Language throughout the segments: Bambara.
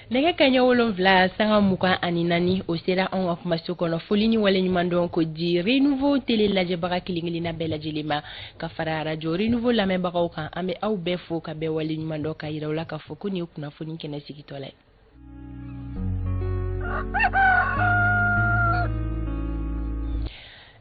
Nɛgɛ kaɲɛ 7:24, o sera anw ka kumaso kɔnɔ. Foli ni waleɲumandɔn ko di Renouveau télé lajɛbaga kelen-kelenna bɛɛ lajɛlen ma, ka fara radio Renouveau lamɛnbagaw kan. An bɛ aw bɛɛ fo ka bɛɛ waleɲumandɔn, ka yira u la k'a fɔ ko nin ye kunnafoni kɛnɛ sigitɔ la ye.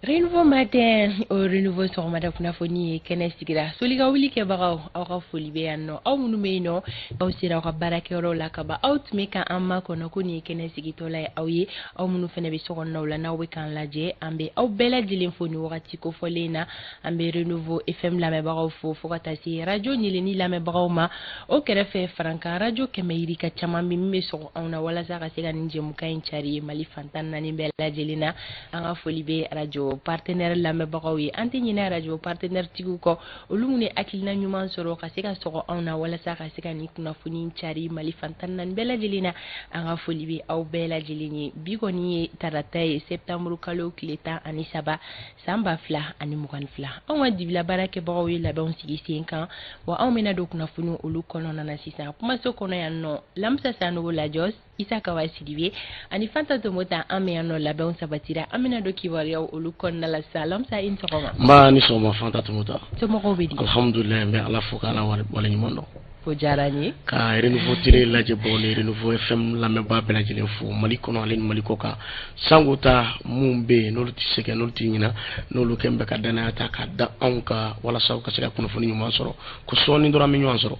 Renouveau matin, o Renouveau sɔgɔmada kunnafoni ye kɛnɛ sigira. Soli ka wuli kɛbagaw, aw ka foli bɛ yan nɔ. Aw minnu bɛ yen nɔ, aw sera aw ka baarakɛyɔrɔ la ka ban, aw tun bɛ ka an makɔnɔ ko nin ye kɛnɛ sigitɔla ye aw ye. Aw minnu fana bɛ sokɔnɔnaw la, n'aw bɛ k'an lajɛ, an bɛ aw bɛɛ lajɛlen fo nin wagati kofɔlen na. An bɛ Renouveau FM lamɛnbagaw fo, fo ka taa se radio Ɲeleni lamɛnbagaw ma. O kɛrɛfɛ, Farankan radio 100 yirika caman bɛ min bɛ sɔgɔ anw na walasa ka se ka nin jɛmukan in cari Mali fan 14 bɛɛ lajɛlen na. An ka foli bɛ radio partenaire lamɛnbagaw ye. An tɛ ɲinɛ radio partenaire tigiw kɔ, olu minnu ye hakilina ɲuman sɔrɔ ka se ka sɔgɔ anw na walasa ka se ka nin kunnafoni cari Mali fan 14 bɛɛ lajɛlen na. An ka foli bɛ aw bɛɛ lajɛlen ye. Bi kɔni ye tarata ye, septembre kalo tile 13, san 2022. Anw ka dibila baarakɛbagaw ye labɛnw sigi sen kan wa, anw bɛna don kunnafoni olu kɔnɔna na sisan. Kumaso kɔnɔ yan nɔ, Lamisa Sanogo Lajɔs, Isa Kawa Sidibe ani Fanta Tomota, an bɛ yan nɔ. Labɛnw sabatira, an bɛna don kibaruyaw olu kɔnɔna la sisan. Lamisa, i ni sɔgɔma. Nba, ni sɔgɔma Fanta Tomota. Somɔgɔw bɛ di? Alhamdulilayi, n bɛ Ala fo k'Ala waleɲuman dɔn. O diyara n ye. Ka Renouveau télé lajɛbagaw ni Renouveau FM lamɛnbaa bɛɛ lajɛlen fo Mali kɔnɔ ale ni Mali kɔ kan. Sango ta mun bɛ yen n'olu tɛ sɛgɛn, n'olu tɛ ɲina, n'olu kɛn bɛ ka danaya ta ka da anw kan walasa u ka se ka kunnafoni ɲuman sɔrɔ, ko sɔɔni dɔrɔn an bɛ ɲɔgɔn sɔrɔ.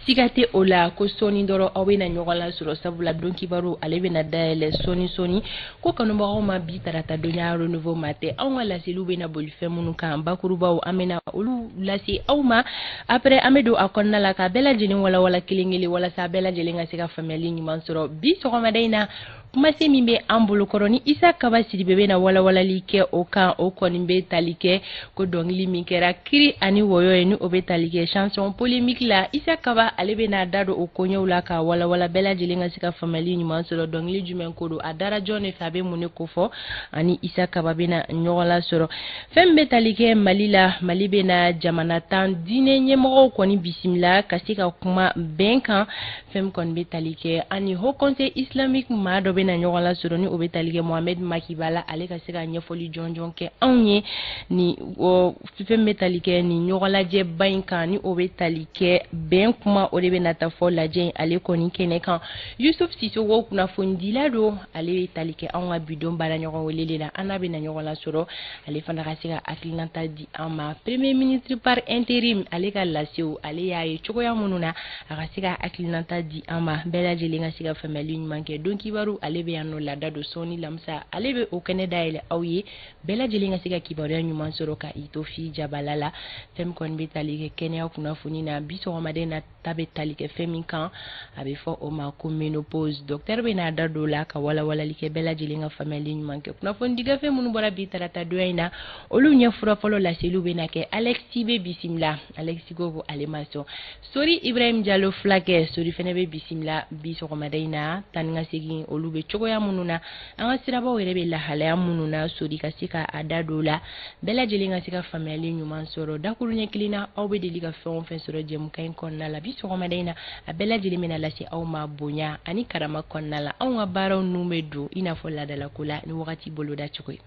Siga tɛ o la ko sɔɔni dɔrɔn aw bɛna ɲɔgɔn lasɔrɔ, sabula don kibaru ale bɛna dayɛlɛ sɔɔni sɔɔni. Ko kanubagaw ma, bi tarata donya Renouveau matin, anw ka laseliw bɛna boli fɛn minnu kan bakurubaw, an bɛna olu lase aw ma. Après, an bɛ don a kɔnɔna la ka bɛɛ lajɛlen walawala kelen kelen walasa bɛɛ lajɛlen ka se ka faamuyali ɲuman sɔrɔ. Bi sɔgɔmada in na, kumase min bɛ an bolokɔrɔ ni Isa Kaba Sidibe bɛna walawalali kɛ o kan, o kɔni bɛ tali kɛ ko dɔnkili min kɛra kiri ani wɔyɔ ye, ni o bɛ tali kɛ chanson polémique la. Isa Kaba ale bɛna da don o koɲɛw la ka walawala, bɛɛ lajɛlen ka se ka faamuyali ɲuman sɔrɔ. Dɔnkili jumɛn ko don, a dara jɔn de fɛ, a bɛ mun de kofɔ, ani Isa Kaba bɛna ɲɔgɔn lasɔrɔ. Fɛn min bɛ tali kɛ Mali la, Mali bɛna jamana 10 diinɛ ɲɛmɔgɔw kɔni bisimila ka se ka kuma bɛn kan. Fɛn min kɔni bɛ tali kɛ ani Haut Conseil islamique maa dɔ bɛna ɲɔgɔn lasɔrɔ, ni o bɛ tali kɛ Mohamed Makibala, ale ka se ka ɲɛfɔli jɔnjɔn kɛ anw ye ni fɛn bɛ tali kɛ ni ɲɔgɔnlajɛba in kan, ni o bɛ tali kɛ bɛn kuma, o de bɛ nata fɔ lajɛ in ale kɔni kɛnɛ kan. Yusuf Sisoko, kunnafonidila don, ale bɛ tali kɛ anw ka bidon baara ɲɔgɔn welelen la. An n'a bɛna ɲɔgɔn lasɔrɔ, ale fana ka se ka hakilinata di an ma. Premier ministre par intérim, ale ka lasew, ale y'a ye cogoya minnu na, a ka se ka hakilinata di an ma, bɛɛ lajɛlen ka se ka faamuyali ɲuman kɛ. Don kibaru ale bɛ yan nɔ laada don sɔɔni. Lamisa ale bɛ o kɛnɛ dayɛlɛ aw ye, bɛɛ lajɛlen ka se ka kibaruya ɲuman sɔrɔ ka i to fi jabala la. Fɛn min kɔni bɛ tali kɛ kɛnɛya kunnafoni na, bi sɔgɔmaden na ta bɛ tali kɛ fɛn min kan, a bɛ fɔ o ma ko ménopause. Docteur bɛ n'a da don la ka walawalali kɛ, bɛɛ lajɛlen ka faamuyali ɲuman kɛ. Kunnafoni gafe minnu bɔra bi tarata donya in na, olu ɲɛ fura fɔlɔ laseliw bɛ na kɛ. Alexi bɛ bisimila. Alexi ko ale ma sɔn. Sori Ibrahim Jalo fulakɛ Sori fɛnɛ bɛ bisimila bi sɔgɔmada in na. Taa ni ka segin olu bɛ cogoya minnu na, an ka sirabaw yɛrɛ bɛ lahalaya minnu na, Sori ka se ka a da don la, bɛɛ lajɛlen ka se ka faamuyali ɲuman sɔrɔ. Dakuruɲɛ kelen na, aw bɛ deli ka fɛn o fɛn sɔrɔ jɛmukan in kɔnɔna la bi sɔgɔmada in na, a bɛɛ lajɛlen bɛna lase aw ma bonya ani karama kɔnɔna la. Anw ka baaraw ninnu bɛ don i n'a fɔ laadalako la ni wagati boloda cogo ye.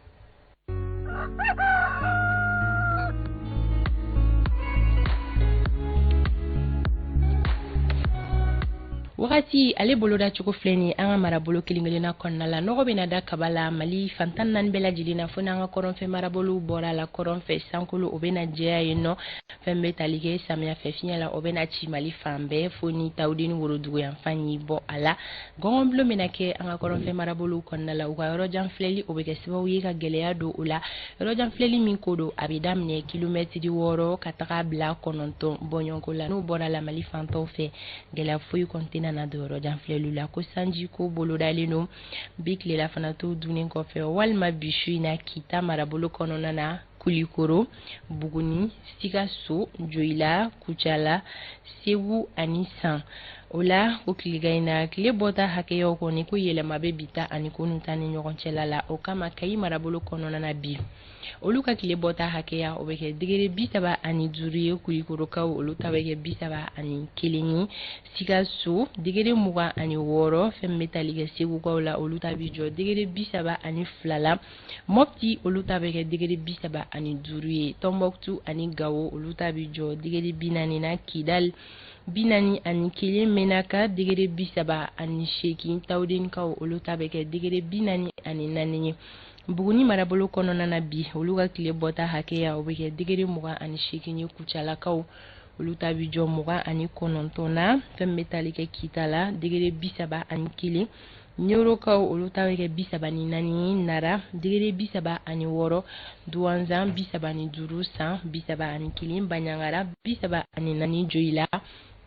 Wagati ale boloda cogo filɛ nin an ka marabolo kelen kelenna kɔnɔna la. Nɔgɔ bɛna da kaba la Mali fan 14 bɛɛ lajɛlen na, fo n'an ka kɔrɔnfɛ marabolow bɔra la. Kɔrɔnfɛ, sankolo o bɛna jɛya yen nɔ. Fɛn bɛ tali kɛ samiya fɛ fiɲɛ la, o bɛna ci Mali fan bɛɛ, fo ni Tawudeni worodugu yanfan y'i bɔ a la. Gɔngɔnbulon bɛna kɛ an ka kɔrɔnfɛ marabolow kɔnɔna la. U ka yɔrɔjan filɛli, o bɛ kɛ sababu ye ka gɛlɛya don o la. Yɔrɔjan filɛli min ko don, a bɛ daminɛ kilomɛtiri 6 ka taga bila 9 bɔɲɔgɔnko la. N'o bɔra la, Mali fantɔw fɛ, gɛlɛya foyi kɔni tɛna na don yɔrɔjan filɛliw la. Ko sanji ko bolodalen don bi tilela fana to dunnen kɔfɛ, walima bi su in na, Kita marabolo kɔnɔna na. Kulikoro, Buguni, Sikaso, Joyila, Kucala, Segu ani San. O la ko tilegan in na tile bɔta hakɛyaw kɔni ko yɛlɛma bɛ bi ta ani kunun ta ni ɲɔgɔn cɛla la. O kama Kayi marabolo kɔnɔna na bi, olu ka tile bɔta hakɛya o bɛ kɛ degré 35 ye. Kulikorokaw olu ta bɛ kɛ 31 ye. Sikaso degré 26. Fɛn min bɛ tali kɛ Segukaw la, olu ta bɛ jɔ degré 32 la. Mɔpti olu ta bɛ kɛ degré 35 ye. Tɔnbɔkutu ani Gawo olu ta bɛ jɔ degré 40 na. Kidali 41. Menaka degré 38. Tawudenikaw olu ta bɛ kɛ degré 44 ye. Buguni marabolo kɔnɔna na bi, olu ka tile bɔta hakɛya o bɛ kɛ degré 28 ye. Kucalakaw olu ta bɛ jɔ 29 na. Fɛn min bɛ tali kɛ Kita la, degré 31. Ɲorokaw olu ta bɛ kɛ 34. Nara degré 36. Duwanzan 35. San 31. Baɲangara 34. Joyila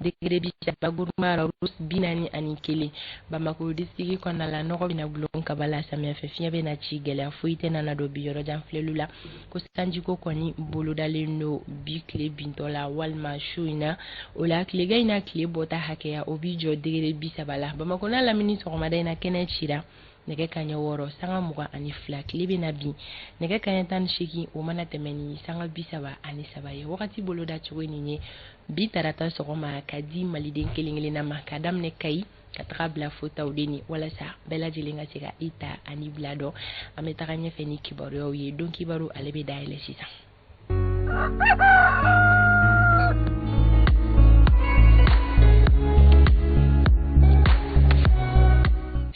degré 30. Guruma 41. Bamakɔ district kɔnɔna la, nɔgɔ bɛna gulon kaba la samiyɛfɛ, fiɲɛ bɛna ci, gɛlɛya foyi tɛ nana don bi yɔrɔjan filɛliw la. Ko sanjiko kɔni bolodalen don bi tile bintɔ la walima su in na. O la tilegan in na tile bɔta hakɛya o bi jɔ degré 30 la. Bamakɔ n'a lamini, sɔgɔmada in na kɛnɛ cira nɛgɛ kaɲɛ 6 sanga 22. Tile bɛna bin nɛgɛ kaɲɛ 18, o mana tɛmɛ ni sanga 33 ye. Wagati boloda cogo nin ye bi tarata sɔgɔma ka di maliden kelen kelenna ma, ka daminɛ Kayi ka taga bila fo Tawudeni, walasa bɛɛ lajɛlen ka se ka i ta ani bila dɔn. An bɛ taga ɲɛfɛ ni kibaruyaw ye. Don kibaru ale bɛ dayɛlɛ sisan.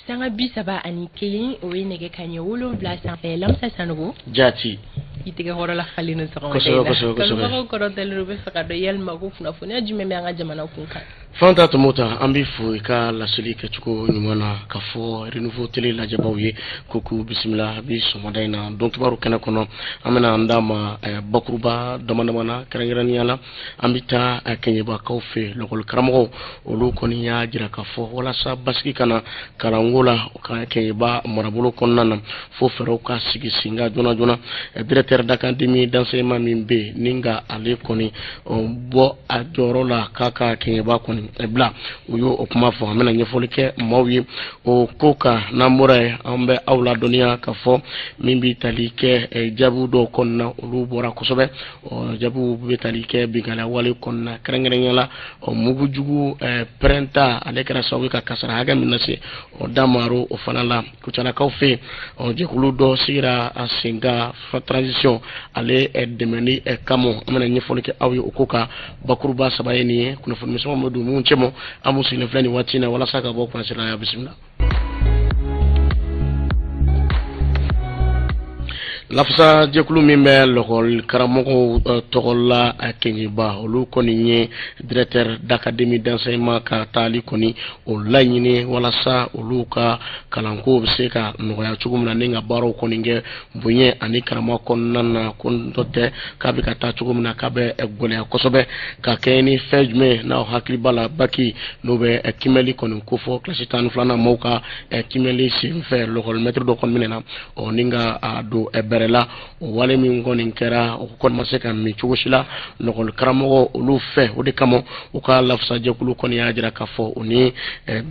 Sanga 31, o ye nɛgɛ kaɲɛ 7 sanfɛ. Lamisa Sanogo. Jaati. I tɛgɛ kɔrɔla falen don sɔgɔmada in na. Kosɛbɛ, kosɛbɛ. Kanubagaw kɔrɔtɛlen don, u bɛ fɛ ka dɔn yalima ko kunnafoniya jumɛn bɛ an ka jamana kun kan. Fanta Tomota, an b'i fo i ka laseli kɛcogo ɲuman na ka fɔ Renouveau Télé lajɛbaw ye ko k'u bisimila bi sɔgɔmada in na don kibaru kɛnɛ kɔnɔ. An bɛna an da ma bakuruba dama dama na, kɛrɛnkɛrɛnnenya la an bɛ taa Kɛɲɛbakaw fɛ. Lɔkɔli karamɔgɔw olu kɔni y'a jira k'a fɔ walasa basigi ka na kalanko la ka Kɛɲɛba marabolo kɔnɔna na, fo fɛɛrɛw ka sigi sen kan joona joona. Directeur d'académie d'enseignement min bɛ yen ni ka ale kɔni bɔ a jɔyɔrɔ la k'a ka Kɛɲɛba kɔni bila, u y'o o kuma fɔ. An bɛna ɲɛfɔli kɛ maaw ye o ko kan. N'an bɔra yen, an bɛ aw ladɔnniya k'a fɔ min bɛ tali kɛ jaabiw dɔw kɔnɔna, olu bɔra kosɛbɛ. Jaabiw bɛ tali kɛ binkanni wale kɔnɔna, kɛrɛnkɛrɛnnenya la mugujugu pɛrɛnta, ale kɛra sababu ye ka kasara hakɛ min lase o damaro o fana la. Kucalakaw fɛ yen, jɛkulu dɔ sigira a sen kan transition ale dɛmɛni kama. An bɛna ɲɛfɔli kɛ aw ye o ko kan. Bakuruba saba ye nin ye, kunnafoni misɛnmanw bɛ don minnu cɛma. An b'u sigilen filɛ nin waati in na walasa ka bɔ kunnasira la. Bisimila. Lafasa jɛkulu min bɛ lɔkɔli karamɔgɔw tɔgɔ la Kɛɲɛba, olu kɔni ye directeur d'académie d'enseignement ka taali kɔni o laɲini walasa olu ka kalanko bɛ se ka nɔgɔya cogo min na, ni ka baaraw kɔni kɛ bonya ani karama kɔnɔna na. Ko dɔ tɛ k'a bɛ ka taa cogo min na, k'a bɛ gɛlɛya kosɛbɛ ka kɛ ni fɛn jumɛn n'aw hakili b'a la, baki n'o bɛ kimɛli kɔni kofɔ kilasi 12nan maaw ka kimɛli senfɛ, lɔkɔlimɛtiri dɔ kɔni minɛna ɔ ni ka a don bɛrɛ la. O wale min kɔni kɛra, o kɔni ma se ka min cogo si la lɔkɔli karamɔgɔ olu fɛ. O de kama u ka lafasajɛkulu kɔni y'a jira k'a fɔ o ni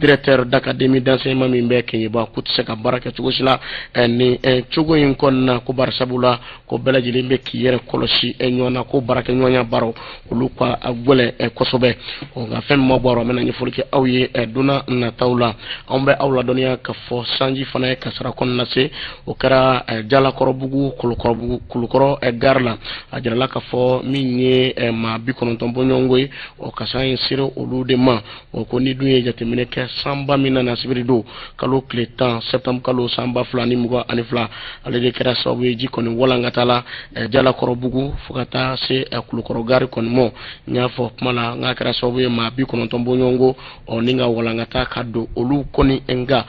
directeur d'académie d'enseignement min bɛ Kɛɲɛba, k'u tɛ se ka baara kɛ cogo si la nin cogo in kɔni na, ko bari sabu la ko bɛɛ lajɛlen bɛ k'i yɛrɛ kɔlɔsi ɲɔgɔn na, ko baarakɛɲɔgɔnya baaraw olu ka gɛlɛn kosɛbɛ. Nka fɛn min ma bɔ a rɔ, an bɛna ɲɛfɔli kɛ aw ye don nataw la. Anw bɛ aw ladɔnniya k'a fɔ sanji fana ye kasara kɔni lase. O kɛra Jalakɔrɔbugu, Kulukɔrɔbugu, Kulukɔrɔ gare la. A jirala k'a fɔ min ye maa 90 bɔɲɔgɔnko ye, o kasara in sera olu de ma. O ko ni dun ye jateminɛ kɛ, sanba min nana sibiri don kalo tile 10 septembre kalo san 2022, ale de kɛra sababu ye ji kɔni walankata la Jalakɔrɔbugu fo ka taa se Kulukɔrɔ gare kɔni mɔ. N y'a fɔ kuma la n k'a kɛra sababu ye maa 90 bɔɲɔgɔnko ɔ ni ka walankata ka don olu kɔni. Nka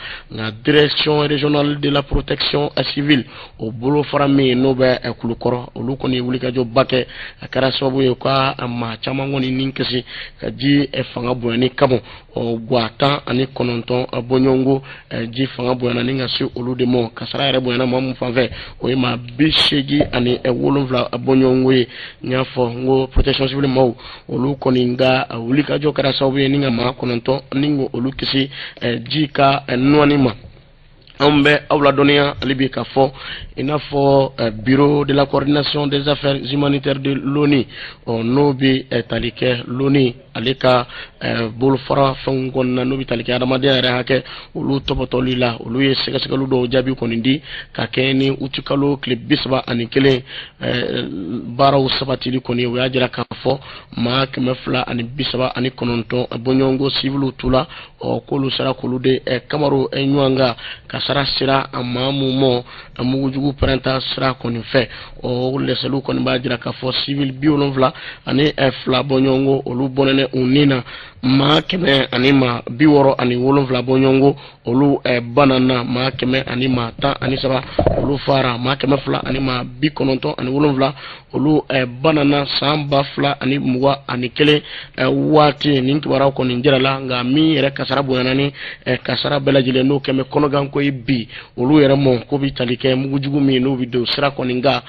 direction régionale de la protection civile o bolofara bolofara min n'o bɛ Kulukɔrɔ, olu kɔni ye wulikajɔba kɛ. A kɛra sababu ye ka maa caman kɔni ni kisi ka ji fanga bonyani kama. Ɔ gwa 19 bɔɲɔgɔnko ji fanga bonyana ni ka se olu de ma. Kasara yɛrɛ bonyana maa min fan fɛ, o ye maa 87 bɔɲɔgɔnko ye. N y'a fɔ n ko protection civile maaw, olu kɔni ka wulikajɔ kɛra sababu ye ni ka maa 9 ni olu kisi ji ka nɔɔni ma. Anw bɛ aw ladɔnniya hali bi k'a fɔ i n'a fɔ bureau de la coordination des affaires humanitaires de l'ONU, ɔ n'o bɛ tali kɛ l'ONU ale ka bolofara fɛnw kɔnɔna, n'o bɛ tali kɛ adamadenya yɛrɛ hakɛ olu tɔpɔtɔli la, olu ye sɛgɛsɛgɛli dɔw jaabi kɔni di ka kɛ ni utikalo tile 31 baaraw sabatili kɔni. O y'a jira k'a fɔ maa 239 bɔɲɔgɔnko siviliw tula, ɔ k'olu sera k'olu de kamaru ɲɔgɔn kan. Kasara sera a maa mun ma mugujugu pɛrɛnta sira kɔni fɛ, ɔ lɛsɛliw kɔni b'a jira k'a fɔ sivili 72 bɔɲɔgɔnko olu bɔnɛnɛ u ni na, maa 100 ani maa 67 bɔɲɔgɔnko olu banana, maa 100 ani maa 13 olu fara, maa 200 ani maa 97 olu banana san 2021 waati. Nin kibaruyaw kɔni jirala, nka min yɛrɛ kasara bonyana ni kasara bɛɛ lajɛlen n'o kɛmɛ kɔnɔganko ye bi olu yɛrɛ mɔ, ko bɛ tali kɛ mugujugu min n'o bɛ don sira kɔni kan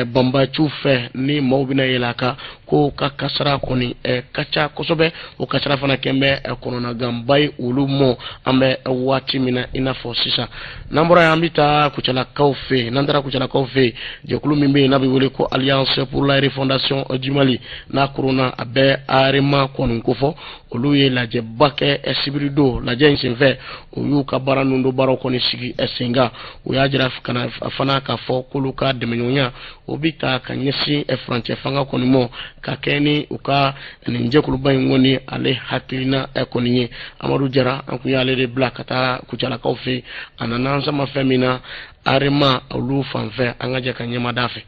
banbaciw fɛ ni maaw bɛna yɛlɛ a kan, ko ka kasara kɔni ka ca kosɛbɛ. O kasara fana kɛn bɛ kɔnɔnaganba ye olu mɔ an bɛ waati min na i n'a fɔ sisan. N'an bɔra yan, an bɛ taa Kucalakaw fɛ yen. N'an taara Kucalakaw fɛ yen, jɛkulu min bɛ yen n'a bɛ wele ko Alliance pour la refondation du Mali, n'a koronna a bɛ AREMA kɔni kofɔ, olu ye lajɛba kɛ sibiridon. Lajɛ in senfɛ, u y'u ka baara ninnu baaraw kɔni sigi sen kan. U y'a jira fana k'a fɔ k'olu ka dɛmɛɲɔgɔnya o bɛ ta ka ɲɛsin furancɛ fanga kɔni ma ka kɛ ni u ka nin jɛkuluba in kɔni ale hakilina kɔni ye. Amadu Jara, an kun y'ale de bila ka taa Kucalakaw fɛ yen. A nana an sama fɛn min na AREMA olu fanfɛ, an ka jɛ ka ɲɛmada fɛ.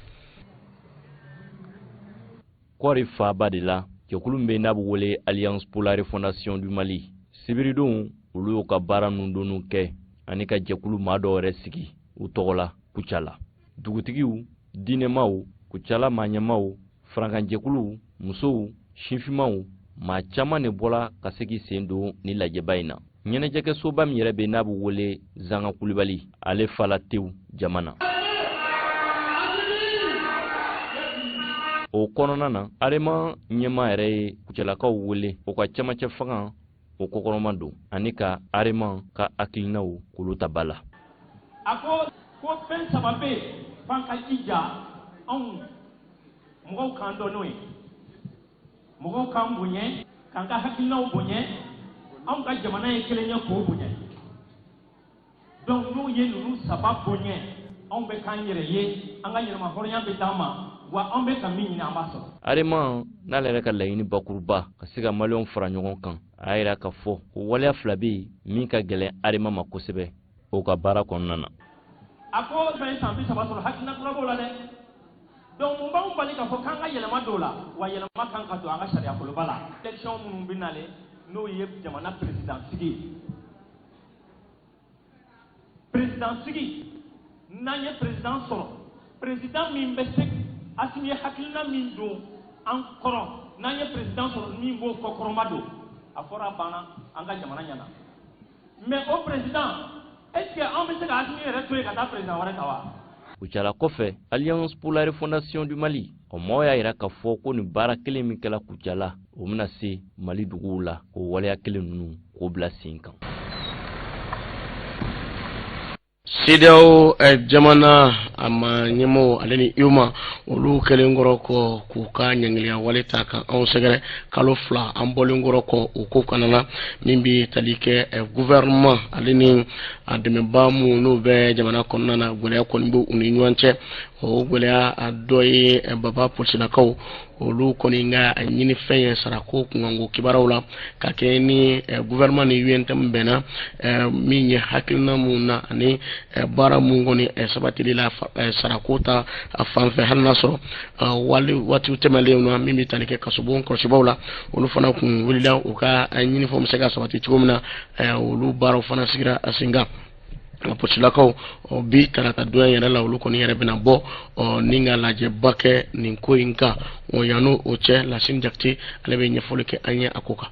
Kɔri faaba de la, jɛkulu min bɛ n'a bɛ wele Alliance pour la refondation du Mali, sibiridon olu y'u ka baara nundonniw kɛ ani ka jɛkulu maa dɔw yɛrɛ sigi u tɔgɔ la Kucala. Dugutigiw, diinɛmaw, Kucala maaɲɛmaw, farankanjɛkuluw, musow, sifinmaw, maa caman de bɔra ka se k'i sen don ni lajɛba in na. Ɲɛnajɛkɛsoba min yɛrɛ bɛ n'a bɛ wele Zanga Kulibali, ale fala tewu jama na. O kɔnɔna na, AREMA ɲɛmaa yɛrɛ ye Kucalakaw wele o ka cɛmancɛ fanga o kɔkɔrɔma don ani ka AREMA ka hakilinaw k'olu ta ba la. A ko ko fɛn saba bɛ yen f'an ka jija, anw mɔgɔw k'an dɔn n'o ye, mɔgɔw k'an bonya, k'an ka hakilinaw bonya, anw ka jamana ye kelen ye k'o bonya. Donc n'u ye ninnu saba bonya, anw bɛ k'an yɛrɛ ye, an ka yɛrɛmahɔrɔnya bɛ d'an ma, wa an bɛ ka min ɲini an b'a sɔrɔ. AREMA n'ale yɛrɛ ka laɲini bakuruba ka se ka maliyɛnw fara ɲɔgɔn kan, a y'a yira k'a fɔ ko waleya fila bɛ yen min ka gɛlɛn AREMA ma kosɛbɛ o ka baara kɔnɔna na. A ko fɛn san 30 sɔrɔ hakilina kura b'o la dɛ. Donc mun b'anw bali k'a fɔ k'an ka yɛlɛma don o la? Wa yɛlɛma kan ka don an ka sariya koloba la. Élection minnu bɛ nalen, n'o ye jamana président sigi ye. Président sigi, n'an ye président sɔrɔ, président min bɛ se Asimi ye hakilina min don an kɔrɔ, n'an ye président sɔrɔ min b'o kɔkɔrɔma don, a fɔra a banna, an ka jamana ɲɛna. Mais o président, est ce que an bɛ se ka Asimi yɛrɛ to yen ka taa président wɛrɛ ta wa? Kucala kɔfɛ, Alliance pour la refondation du Mali, o maaw y'a yira k'a fɔ ko nin baara kelen min kɛla Kucala, o bɛna se Mali duguw la k'o waleya kelen ninnu k'o bila sen kan. CEDEAO jamana a ma ɲɛmɔgɔ ale ni UEMOA, olu kɛlen kɔrɔ kɔ k'u ka ɲangiliya wale ta ka anw sɛgɛrɛ kalo 2 an bɔlen kɔrɔ kɔ o ko kana na min bɛ tali kɛ gouvernement ale ni a dɛmɛbaa minnu n'o bɛ jamana kɔnɔna na. Gɛlɛya kɔni bɛ u ni ɲɔgɔn cɛ. O gɛlɛya a dɔ ye baba polisilakaw, olu kɔni ka ɲini fɛn ye sarako kunkanko kibaruyaw la ka kɛ ni gouvernement ni UNTM bɛnna min ye hakilina mun na ani baara mun kɔni sabatili la sarako ta fan fɛ, hali n'a sɔrɔ wali waatiw tɛmɛnlenw na min bɛ tali kɛ kasobon kɔlɔsibaw la, olu fana kun wulila u ka ɲinifɛnw bɛ se ka sabati cogo min na, olu baaraw fana sigira sen kan. Polisilakaw bi tarata don yɛrɛ la, olu kɔni yɛrɛ bɛna bɔ ni ka lajɛba kɛ nin ko in kan. Yanni o cɛ, Lasine Jakite, ale bɛ ɲɛfɔli kɛ an ye a ko kan.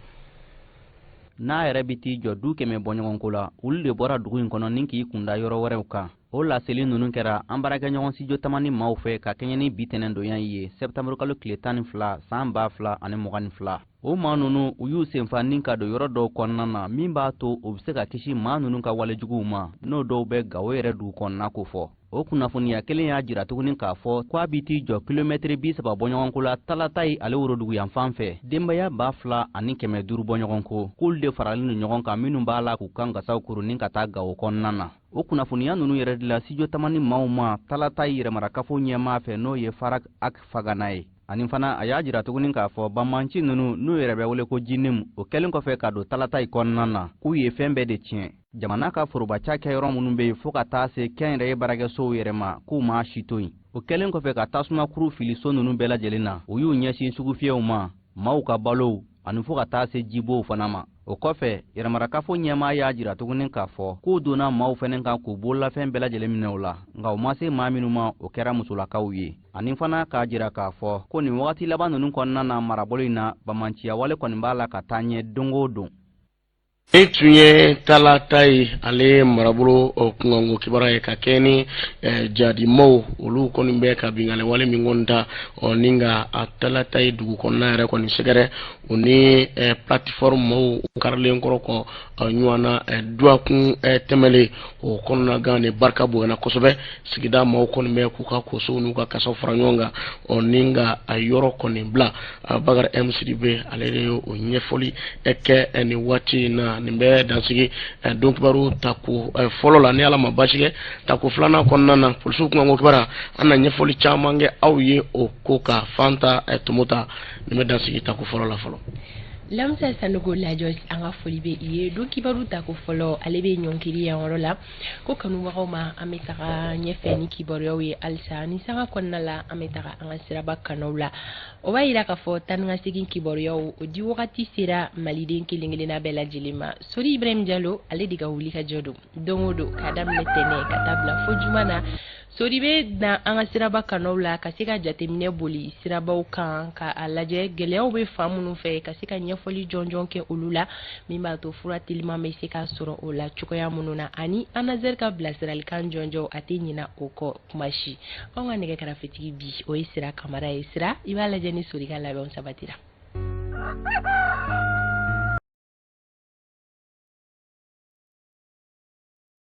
N'a yɛrɛ bɛ t'i jɔ du 100 bɔɲɔgɔnko la, olu de bɔra dugu in kɔnɔ ni k'i kunda yɔrɔ wɛrɛw kan. O laseli ninnu kɛra an baarakɛɲɔgɔn Studio Tamani maaw fɛ ka kɛɲɛ ni bi tɛnɛndonya ye, sɛptanburukalo tile 12 san 2022. O maa ninnu, u y'u senfa ni ka don yɔrɔ dɔw kɔnɔna na min b'a to u bɛ se ka kisi maa ninnu ka walejuguw ma, n'o dɔw bɛ Gawo yɛrɛ dugu kɔnɔna ko fɔ. O kunnafoniya kelen y'a jira tuguni k'a fɔ k'a bi t'i jɔ kilomɛtiri 30 bɔɲɔgɔnko la Talatayi ale woroduguyanfan fɛ, denbaya 2500 bɔɲɔgɔnko, k'olu de faralen don ɲɔgɔn kan, minnu b'a la k'u kan gasaw kuru ni ka taa Gawo kɔnɔna na. O kunnafoniya ninnu yɛrɛ dila Studio Tamani maaw ma Talatayi yɛrɛmarakafo ɲɛmaa fɛ, n'o ye Farak Ak Fagana ye. Ani fana, a y'a jira tuguni k'a fɔ banbanci ninnu, n'u yɛrɛ bɛ wele ko JNIM, o kɛlen kɔfɛ ka don Talatayi kɔnɔna na, k'u ye fɛn bɛɛ de tiɲɛ, jamana ka foroba cakɛyɔrɔ minnu bɛ yen, fo ka taa se kɛnyɛrɛye baarakɛsow yɛrɛ ma, k'u m'a si to yen. O kɛlen kɔfɛ ka tasumakuru fili so ninnu bɛɛ lajɛlen na, u y'u ɲɛsin sugufiyɛw ma, maaw ka balow, ani fo ka taa se jibow fana ma. O kɔfɛ, yɛrɛmarakafo ɲɛmaa y'a jira tuguni k'a fɔ k'u donna maaw fɛnɛ kan k'u bololafɛn bɛɛ lajɛlen minɛ u la, nka u ma se maa minnu ma, o kɛra musolakaw ye. Ani fana k'a jira k'a fɔ ko nin wagati laban ninnu kɔnɔna na, marabolo in na, bamanciyawale kɔni b'a la ka taa ɲɛ don o don. E tun ye Talata ye ale marabolo kunkanko kibaruya ye, ka kɛ ni jadimaw olu kɔni bɛ ka binkanni wale min kɔni ta ni ka a Talata ye dugu kɔnɔna yɛrɛ kɔni sɛgɛrɛ, o ni plateforme maaw karilen kɔrɔ kɔ ɲɔgɔn na dɔgɔkun tɛmɛlen. O kɔnɔna gan de barika bonyana kosɛbɛ. Sigida maaw kɔni bɛ k'u ka kosow n'u ka kasaw fara ɲɔgɔn kan ni ka a yɔrɔ kɔni bila. Bakari M Sidibe, ale de ye o ɲɛfɔli kɛ nin waati in na. Nin bɛ dansigi don kibaru tako fɔlɔ la. Ni Ala ma basi kɛ, tako filanan kɔnɔna na, polisiw kunkanko kibaruya, an na ɲɛfɔli caman kɛ aw ye o ko kan. Fanta Tomota, nin bɛ dansigi tako fɔlɔ la fɔlɔ. Lamisa Sanogo Lajɔ, an ka foli bɛ i ye. Don kibaru tako fɔlɔ, ale bɛ ɲɔnkiri yan yɔrɔ la. Ko kanubagaw ma, an bɛ taga ɲɛfɛ ni kibaruyaw ye halisa ni sanga kɔnɔna la. An bɛ taga an ka siraba kanaw la. O b'a yira k'a fɔ taa ni ka segin kibaruyaw, o di wagati sera maliden kelen kelenna bɛɛ lajɛlen ma. Sori Ibrahim Jalo, ale de ka wuli ka jɔ don don o don, k'a daminɛ tɛnɛ ka taa bila fo juma na. Sori bɛ na an ka siraba kanaw la ka se ka jateminɛ boli sirabaw kan, ka a lajɛ gɛlɛyaw bɛ fan minnu fɛ, ka se ka ɲɛfɔli jɔnjɔn kɛ olu la, min b'a to fura teliman bɛ se ka sɔrɔ o la cogoya minnu na, ani ANASER ka bilasiralikan jɔnjɔn, a tɛ ɲina o kɔ kuma si. Anw ka nɛgɛ karafetigi bi, o ye Sira Kamara ye. Sira, i b'a lajɛ ni Sori ka labɛnw sabatira.